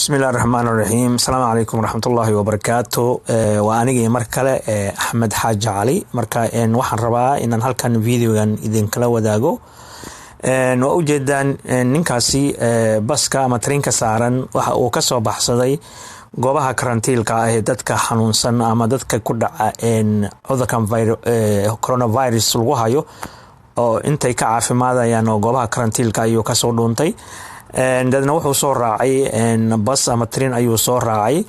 Bismillahi raxmaan raxiim. Asalaamu calaykum waraxmatullaahi wabarakaatu. Waa anigii mar kale, Axmed Xaaji Cali. Marka waxaan rabaa inaan halkan videogan idinkala wadaago. Waa ujeedaan ninkaasi baska ama trinka saaran waxa uu kasoo baxsaday goobaha karantiilka ah ee dadka xanuunsan ama dadka ku dhaca cudurkan coronavirus lagu hayo oo intay ka caafimaadayaan, oo goobaha karantiilka ayuu kasoo dhuuntay. Dadna wuxuu soo raacay bas ama trin ayuu soo raacay.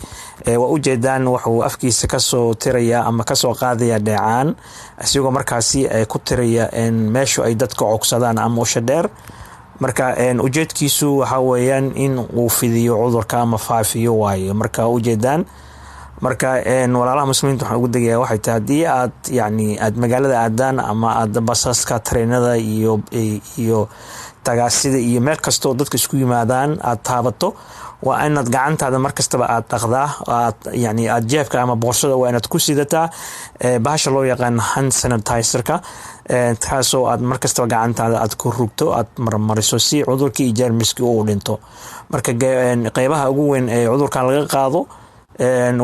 Waa ujeedaan, wuxuu afkiisa kasoo tiraya ama kasoo qaadaya dheecaan, isigoo markaasi ku tiraya meeshu ay dadka cogsadaan ama usha dheer. Marka ujeedkiisu waxa weeyaan in uu fidiyo cudurka ama faafiyo waayo. Marka ujeedaan, marka walaalaha muslimiinta waxaan ugu degaya waxay tahay, haddii aad yani aad magaalada aadaan ama aad basaska, tareenada iyo tagaasida iyo meel kastoo dadka isku yimaadaan aad taabato, waa inaad gacantaada markastaba aad dhaqdaa. Aad yani aad jeebka ama boorsada waa inaad ku sidataa bahasha loo yaqaan hand sanitizerka, taasoo aad markastaba gacantaada aad ku rugto, aad marmariso, si cudurkii iyo jeermiskii uu dhinto. Marka qeybaha ugu weyn ee cudurkan laga qaado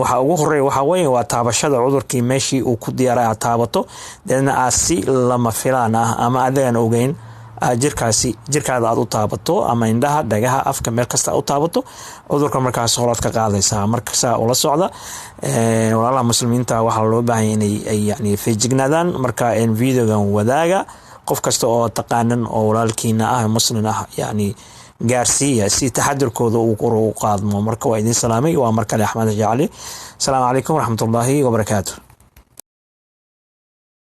waxa ugu horeeya waxaa weeye waa taabashada cudurkii meeshii uu ku diyaaray aad taabato, deedna aad si lama filaan ah ama adigan ogeyn aad jirkaasi jirkaada aad u taabato, ama indhaha, dhagaha, afka, meel kasta aad u taabato cudurka, markaas horaad ka qaadaysaa. Marka saa ula socda, walaalaha muslimiinta, waxaa loo baahanya inay yani feejignaadaan. Marka videogan wadaaga qof kasta oo taqaanan oo walaalkiina ah, muslim ah, yani gaarsiiya si taxadirkooda uu kor u qaadmo. Marka waa idin salaamay. Waa mar kale Axmed Jacali. Asalaamu calaykum waraxmatullaahi wabarakaatu.